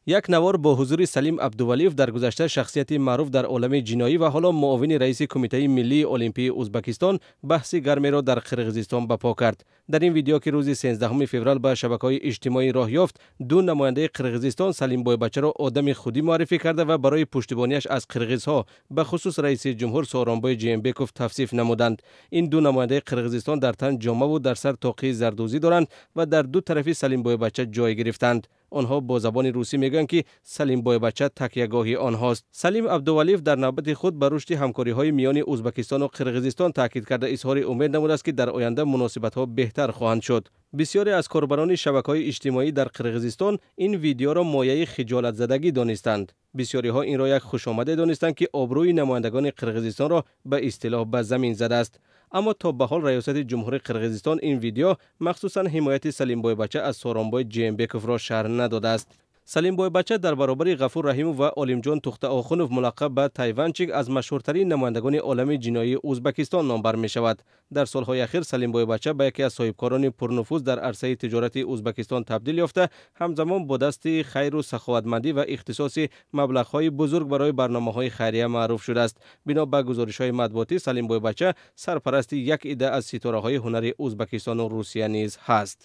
Як навор бо ҳузури Салим Абдувалиев, дар гузашта шахсияти маъруф дар олами ҷиноӣ ва ҳоло муовини раиси Кумитаи миллии олимпии Узбакистон, баҳси гармеро дар Қирғизистон ба по кард. Дар ин видео, ки рӯзи 13 феврал ба шабакаҳои иҷтимоӣ роҳ ёфт, ду намояндаи Қирғизистон Салим Бойбачаро одами худӣ муаррифӣ карда ва барои пуштибониаш аз қирғизҳо, ба хусус раиси ҷумҳур Сооронбой Жээнбеков, тавсиф намуданд. Ин ду намояндаи Қирғизистон дар тан ҷомаву дар сар тоқии зардӯзӣ доранд ва дар ду тарафи Салим Бойбача ҷой гирифтанд. Онҳо бо забони русӣ мегӯянд, ки Салим Бойбача такягоҳи онҳост. Салим Абдувалиев дар навбати худ ба рушди ҳамкориҳои миёни Узбакистону Қирғизистон таъкид карда, изҳори умед намудааст, ки дар оянда муносибатҳо беҳтар хоҳанд шуд. Бисёре аз корбарони шабакаҳои иҷтимоӣ дар Қирғизистон ин видеоро мояи хиҷолатзадагӣ донистанд. Бисёриҳо инро як хушомаде донистанд, ки обрӯи намояндагони Қирғизистонро ба истилоҳ ба замин задааст. Аммо то ба ҳол раёсати ҷумҳурии Қирғизистон ин видео, махсусан ҳимояти Салим Бойбача аз Сооронбой Жээнбековро шарҳ надодааст. Салим Бойбача дар баробари Ғафур Раҳимов ва Олимҷон Тухтаохунов, мулаққаб ба Тайванчик, аз машҳуртарин намояндагони олами ҷиноии Узбакистон номбар мешавад. Дар солҳои ахир Салим Бойбача ба яке аз соҳибкорони пурнуфуз дар арсаи тиҷорати Узбакистон табдил ёфта, ҳамзамон бо дасти хайру саховатмандӣ ва ихтисоси маблағҳои бузург барои барномаҳои хайрия маъруф шудааст. Бино ба гузоришҳои матбуотӣ, Салим Бойбача сарпарасти як идда аз ситораҳои ҳунари Узбакистону Русия низ ҳаст.